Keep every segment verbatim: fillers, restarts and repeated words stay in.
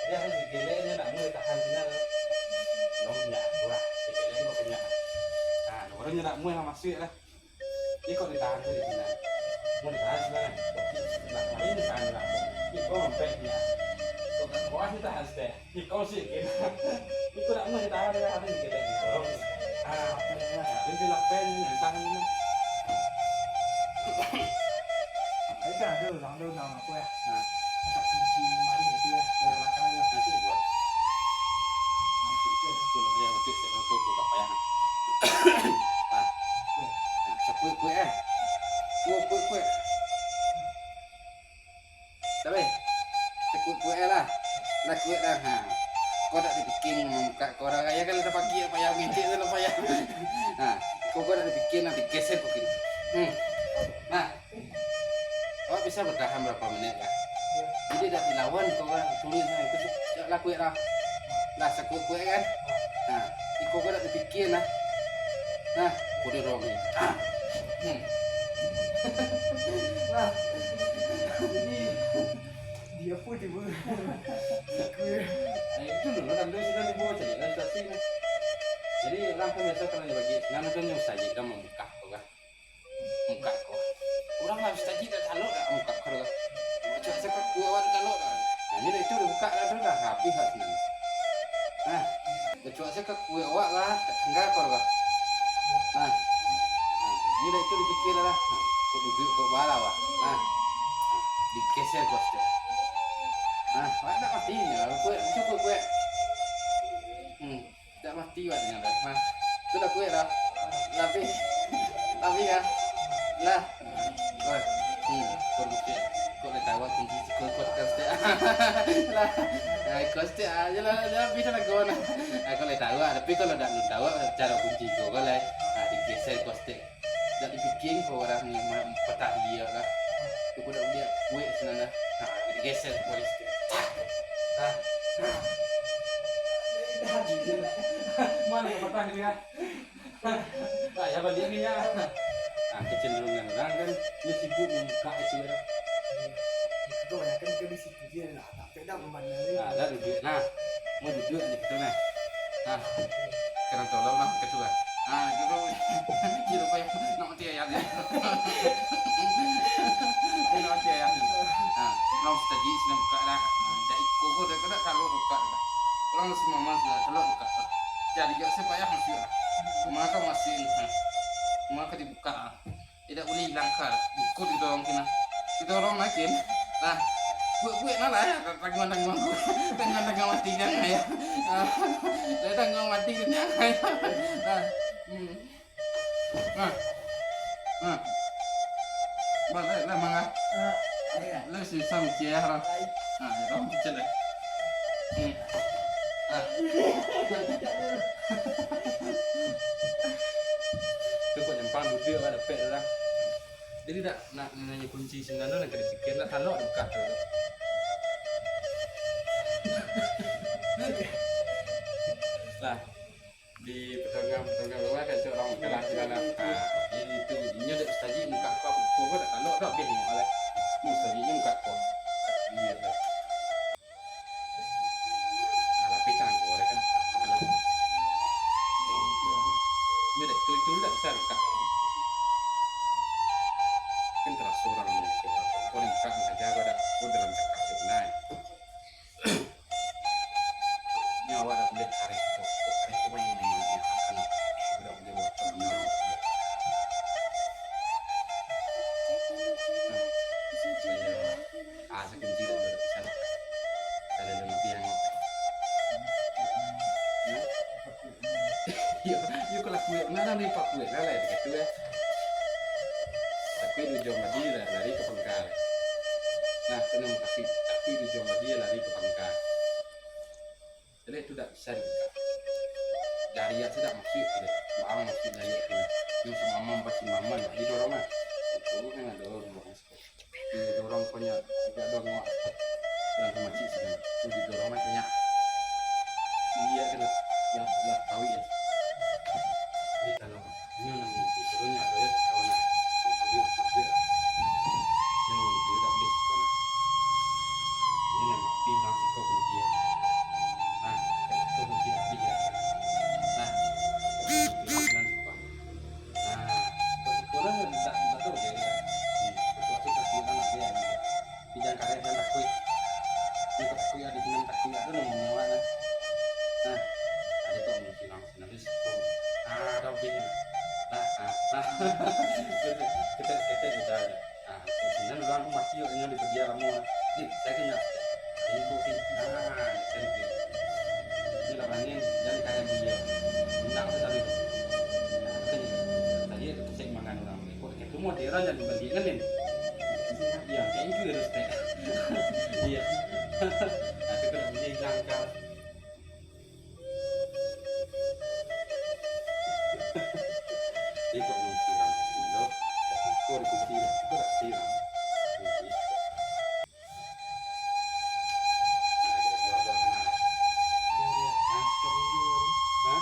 Yo, si kelek nyo ndak muah ditahan sinan. Nyo ndak muah, si kelek nyo banyak. Nah, baru nyo ndak muah lah masuak lah. Iko ditahan tu di sinan. Mau ditahan sinan. Nah, ini ditahan lah. Iko mampek nyo. Kok dak kuat ditahan sih. Iko sih, gitu. Iko ndak muah ditahan, ado di kelek gitu. Ah, ini di lapen, tahan ini. Ayo, kan ada urang, ada urang apo yo? Nah. Angkat kunci lamari itu yo, dari balakang yo. Nah, itu dibuat. Nah, itu yo. Itu lah, yo, itu saya tahu tu, tak payah. Nah. Nah, sakuik-kuik, eh. Kuik, kuik, kuik. Tapi, sakuik-kuik lah. Lah kuik dah. Ha. Kau dak dipikin mukak kau dah. Yo kan lah pagi, payah mangecek tu lah payah. Ha. Kau, kau dak dipikin, nanti geser kau kini. Hmm. Nah. Awak bisa batahan barapa menit lah. Jadi dak dilawan kau kan, turun sana, itu dak lakuik lah. Lah, sakuik-kuik kan. Nah, iko kau dak tapikia lah. Nah, kau dorong ni. Ah. Hmm. Nah, jadi, dia pun tiba. Eh, itu dulu kan, dulu sudah dibawa cari kan, saksi kan. Jadi, orang kan biasa kalau dibagi, nah, macam nyo saja kan mamukak tu kan. Mukak ko. Urang lah bisa tajik dak talok dak mukak ko tu. Macam asa kaku awak dak talok dak. Nah, nyo dah itu dah bukak lah tu dah habis lah sinan. Nah, macam asa kaku awak lah, dak tangga ko lah. Nah. Nah, nyo dah itu dipikia lah. Nah, kok duduak kok bala awak. Nah. Digeser ko sikit. Nah, awak dak mati nyo, kuek, macam kuek-kuek. Hmm. Dak mati wak dengan dah. Nah, tu dah kuek dah. Tapi, tapi kan. Lah. Oi. Hmm, kau mesti. Kau dah tahu kunci si kau kuat kan setiap. Lah. Nah, kau setiap aja lah, dah habis dah kau nah. Nah, kau dah tahu lah. Tapi kalau dah belum tahu cara kunci kau, kau lah. Nah, digeser kau setiap. Dak dipikia kau urang ni ma-, patah liak lah. Tu budak liak kuek sinan lah. Nah, digeser polis tu. Tah. Tah. Tah. Mano patah liak? Nah, yo baliak ni yo. Nah, kecenderungan urang kan, nyo sibuk mambukak itu yo. Itu kebanyakan ka di situ je lah. Dak pernah mambana. Nah, dah duduak. Nah, mau duduak ni kita nah. Nah, kena tolong lah ketua. Nah, gitu. Gitu, Pak. Nak mati ayam ni. Nak mati ayam ni. Nah, urang setajik sinan bukak dah. Dak iko ko dah, dak talok bukak dah. Urang si Maman sinan talok bukak dah. Jadi, dak usah payah masuak lah. Mako masuak ni. Nah. Mako dibukak lah. Tidak boleh dilangkah. Ikut didorong kena. Didorong makin. Nah. Buek-buek nah lah yo. Tangguang-tangguang ko. Tangguang-tangguang mati jangan yo. Ah. Dah tangguang mati jangan yo. Nah. Hmm. Nah. Nah. Balik lah mangga. Ah, iya. Lu susah mikir lah. Nah, yo, kamu kecil lah. Hmm. Ah. Tu kok nyampang duduak lah, dapek tu lah. Jadi dak nak nanyo kunci sinan tu, nak kena pikir, nak talok bukak tu. Lah, di petangga-petangga bawah kan, cok urang kalah sinan lah. Ha, jadi tu, inyo dak setajik mukak kau, kau dak talok, dak bengok lah. Mustajiknyo mukak kau. Iyo tu. Nah, tapi tangan ko kan, alah. Nyo dak, itu, itu dak bisa dikak. Kan taraso urang ni, ko dikak sajo ko dak, ko dalam cakak je benar. Nyo awak dak buliah tarik ko, tarik ko banyak ni, akan dak buliah buat. Nah, iyo. Ah, sakunci dak bisa. Kada ado mati yang. Yo, yo kalau kuek, nah, nah, ni pak kuek, lah, lah, gitu, yo. Tapi di ujung tadi lah, lari ka pangka. Nah, kena makasih. Tapi di ujung tadi lari ka pangka. Jadi itu dak bisa dibukak. Jariak tu dak masuak tu. Bang masuak jariak tu. Yang samaman pasti maman lah. Didorong lah. Itu kan ado dorong. Didorong banyak. Agak dorong awak. Urang ka macik sinan. Tu didorong lah banyak. Iyo kan lah. Yang sebelah kawik yo. Di dalam. Inyo nan mangunci, turun nyo ado yo, kawan nah. Duduak, duduak lah. Inyo mangunci, udah bes, kawan nah. Inyo nan mati, urang siko kunci yo. Senang takik tu nang nyawa nah. Nah, ada kok mungkin langsung nanti sepuluh. Ah, ada lebih. Nah, ah, nah. Ketek-ketek udah aja. Ah, sinan urang tu mati kok, inyo dipedia lamo. Dik, saya kenyang. Ini tu, Dik. Ah, saya Dik. Ini lah angin, jangan kayak dia. Minyak tu tadi tu. Nah, katanya, tadi ada cek mangan urang. Kok kayak tu modern jadi balik kan, Din? Iya, kayak itu ya, Dos, teh. Iya. Nah, itu kena beli langka. Iko mungkin orang Indo, iko dikunci, iko tak siram. Kunci. Nah, kira-kira ada mana? Hah?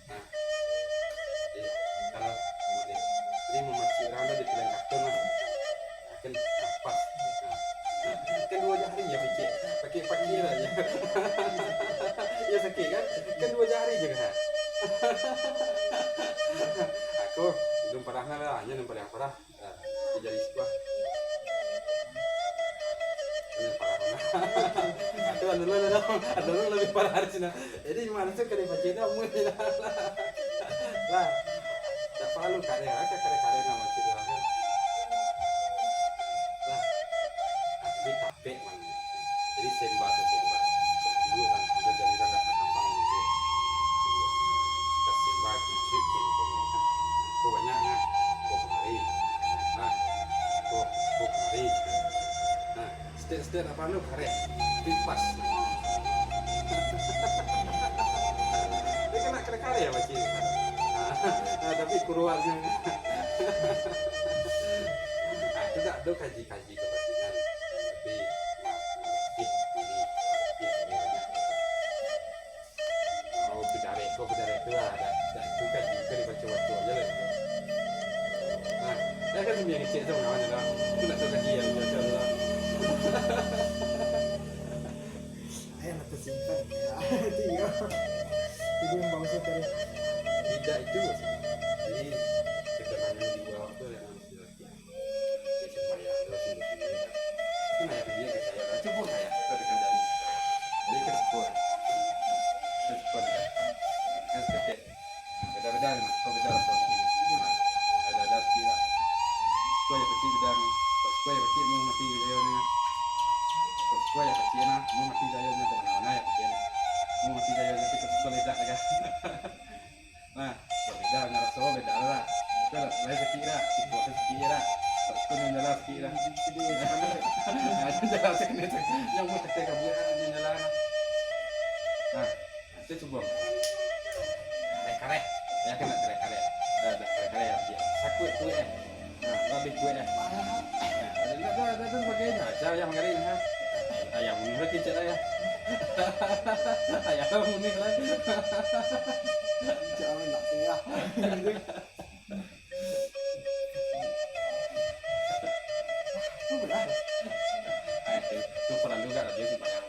Hah? Jadi, kalau jadi mamacik urang tu di pilihan kartun lah. Kan pas. Nah, kan duo jari ya pacik. Pakai-pakai lah ya. Ya sakik kan? Kan duo jari je kan? Aku belum parah lah, hanya yang paling parah. Nah, di jari sebelah. Ini parah banget. Itu anu lah, anu, anu lebih parah dari sini. Jadi, gimana tuh kalau dipakai dah, amun lah. Lah, tak perlu kareh, aja kareh-kareh nak macam tu, kan. Lah, tapi capek, man. Jadi, sembah tu sembah. Dulu kan, udah jadi kan, dah berkembang gitu. Kita sembah, musik, kan. Kok banyak, kan? Kok kemari. Nah, kok, kok kemari. Nah, setiap-setiap apa anu, kareh. Pipas. Dia kena kareh-kareh ya, Pakcik? Nah, nah, tapi kuruannya. Nah, itu tak ada kaji-kaji kepentingan. Tapi, nah, sedikit ini, sedikit ini banyak. Oh, pejarek ko, pejarek tu lah. Dah, dah, tu kan, tu dibaco-baco aja lah. Nah, dah kan, dia kecil tu, kawan tu lah. Tu nak tahu kaji ya, baco-baco tu lah. Eh, nak tersimpan. Ya, itu ya. Itu yang bangsa tadi. Tidak itu. Jadi, ketenangan jiwa tu yang harus dilatih. Dia sembahyang tu, sungguh-sungguh, kan. Kan ayah dia kata, "Ya, cubo lah, ya, kita dekat dari." Jadi, ke sekolah. Ke sekolah, kan. Kan seketek. Beda-beda, kan. Kau beda lah, kau sini. Nah, ada-ada sikit lah. Kau ya kecil beda ni. Kau sekolah ya kecil, mau mati gaya ni. Kau sekolah ya kecil nah, mau mati gaya ni, kau mana-mana ya kecil. Mau mati gaya ni, kita sekolah tidak, kan. Nah, beda, naraso beda lah. Kan, lain sakik lah, siko sakik lah. Tak suka ni jalan sakik lah. Nah, itu jalan sakik ni, yang mau kata kabuat ni jalan. Nah, itu cubo. Kareh-kareh. Ya, kena kareh-kareh. Dah, dah kareh-kareh ya, dia. Sakit tu, eh. Nah, lebih kuat, eh. Nah, ada, ada, ada, ada sebagainya. Aja yang mengering, ha. Ayam bunuh lagi, cak ayah. Ayam bunuh lagi. Jangan nak tengah. Apa lah? Ah, itu, itu perlu juga lah dia sembahyang.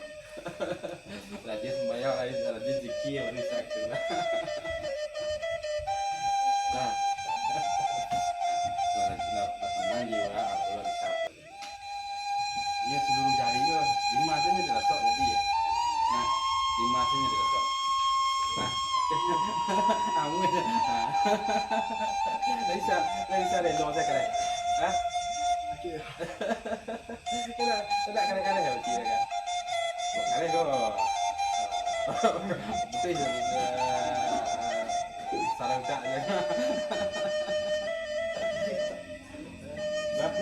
Lah dia sembahyang, lah dia, lah dia zikir, baru bisa gitu lah. Nah. Lah, lah, lah tenang je, wah, aku lah bisa. Iyo, seluruh jari ko, limo sajo dirasok jadi, yo. Nah, limo sajo dirasok. Nah, amuah. Nah. Lai sa, lai sa relo sakarang. Hah? Oke. Kada, kada, kada, kada, ya, oke, ya, kan? Kada, kok. Betul, ya. Sarang tak, ya. Tapi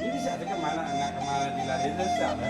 ini bisa tu kemana, anak kemana dilari tu siapa?